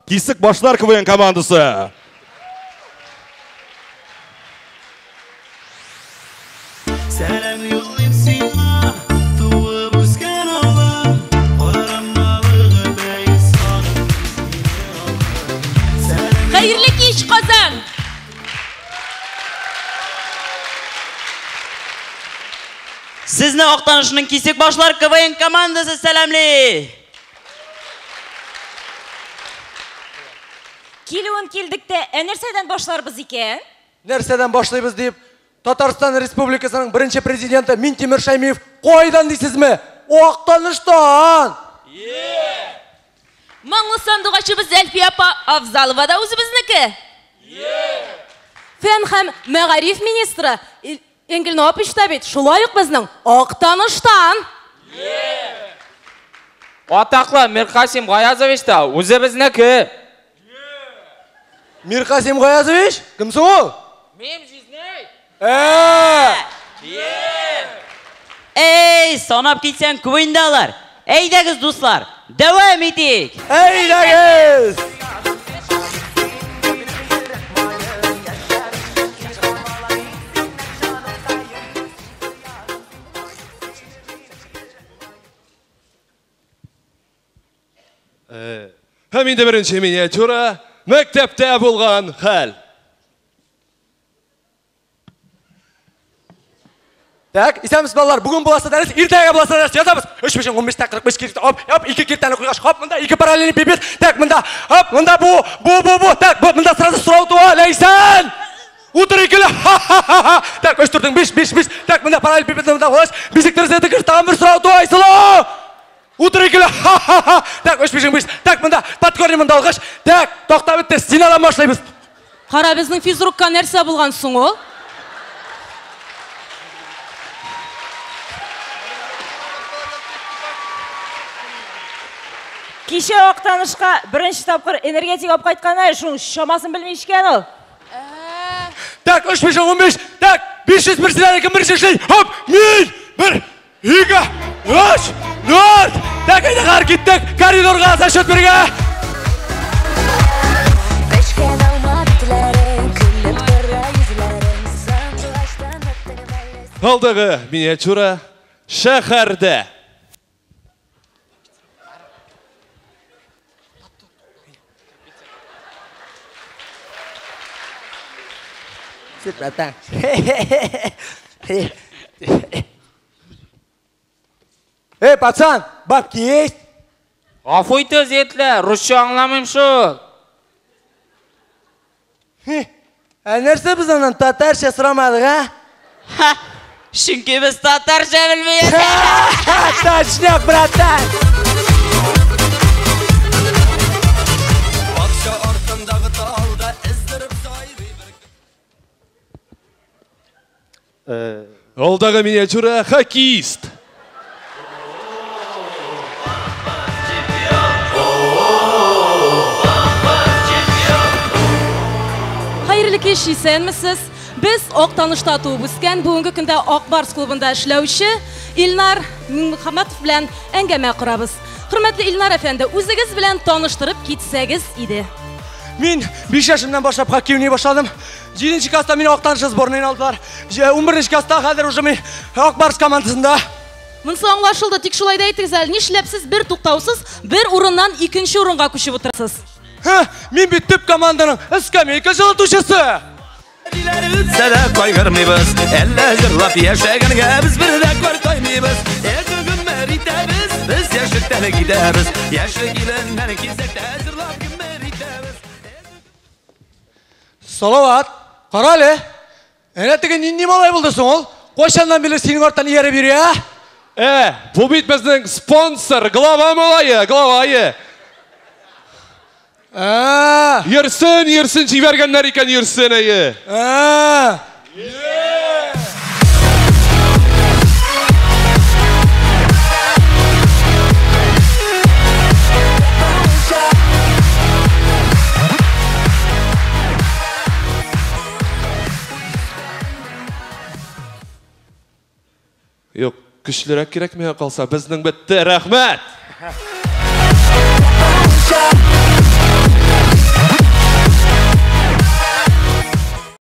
Кисек башлар КВН командасы. Сәлам юллыйм сиңа, туып үскән авылым, карамалыгы бәйс Хәерле кич, Казан! Сезне Актанышның Кисек башлар КВН командасы сәламли! Килүен килдек тә, ә нәрсәдән башларбыз икән? Нәрсәдән башлыйбыз дип, Татарстан Республикасының беренче президенты Минтимер Шаймиев кайдан дисезме? Актаныштан! Моңлы сандугачыбыз Зәлфия апа Авзалова да үзебезнеке. Фән һәм мәгариф министры Энгель Новапович та бит шулай ук безнең Актаныштан. Атаклы Миркасим Гаязович та үзебезнеке. Миркасим Гаязович? Кем соң ул? Мин җизнәй. Эй, санап китсәң күп инде алар. Әйдәгез, дуслар, дәвам итик. Әйдәгез! Һәм инде беренче миниатюра мәктәптә булган хәл. Так, исәнмесез балалар. Бүген буласы дәрес, иртәгә буласы дәрес язабыз. 3 5 15 тә 45 киртә. Оп, оп, 2 киртәне куйгач, хоп, монда 2 параллельный пипет. Так, монда, хоп, монда бу, бу, бу, бу. Так, бу, монда сразу сорау туа, Ләйсән. Утыр икеле. Ха-ха-ха. Так, 3 4 5 5 5. Так, монда параллель пипет монда куйгач, бисектр сетикер тагын бер сорау туа, Айсылу. Утыр икеле. Ха-ха-ха. Так, 3 5 5. Так, монда под корень монда алгач. Так, токта бетте. Стенадан башлыйбыз. Кара, безнең физрукка нәрсә булган соң ул? Кичә Актанышка беренче тапкыр энергетик алып кайткан әле, шуның чамасын белми ичкән ул. Так, 3 5 15. Так, 500 бер силәр кем беренче эшли? Хоп, мин! 1 2 3 4. Так, әйдә, киттек. Коридорга зачет бергә. Пешкән алма битләрең, көлеп тора йөзләрең, сандугачтан өттең әле. Алдагы миниатюра шәһәрдә. Братан. Эй, пацан, бабки есть? Гафу итегез, егетләр, русча аңламыйм шул. Ә нәрсә без аннан татарча сорамадык, а? Ха, чөнки без татарча белмибез. Точняк, братан! Бакча артындагы талда эздереп сайрый бер Алдагы миниатюра хоккеист. Хәерле кич, исәнмесез. Без Актанышта туып үскән, бүгенге көндә Ак Барс клубында эшләүче Илнар Мөхәммәтов белән әңгәмә корабыз. Хөрмәтле Илнар әфәнде, үзегез белән таныштырып китсәгез иде. Мин 5 яшемнән башлап хоккей уйный башладым. 7 класста мине Актаныш сборныйына алдылар. 11 класста хәзер уже мин Ак Барс командасында. Монысы аңлашылды, тик шулай да әйтегез әле, нишләп сез бер туктаусыз бер урыннан икенче урынга күчеп утырасыз? Һе, мин бит төп команданың эскәмейка җылытучысы. Диләр үтсә дә кайгырмыйбыз, әллә җырлап яшәгәнгә без бер дә картаймыйбыз. Эге гомер итәбез, без яшьлектән китәбез. Яшьлек иленнән китсәк тә җырлап гомер итәбез. Салават, кара әле. Әнә теге нинди малай булды соң ул? Кайчаннан бирле синең арттан ияреп йөри, ә? Бу бит безнең спонсор, глава малае, главае. Йөрсен, йөрсен, җибәргәннәр икән, йөрсен, әйе. Юк, көчлерәк кирәк миңа калса, безнең бетте, рәхмәт.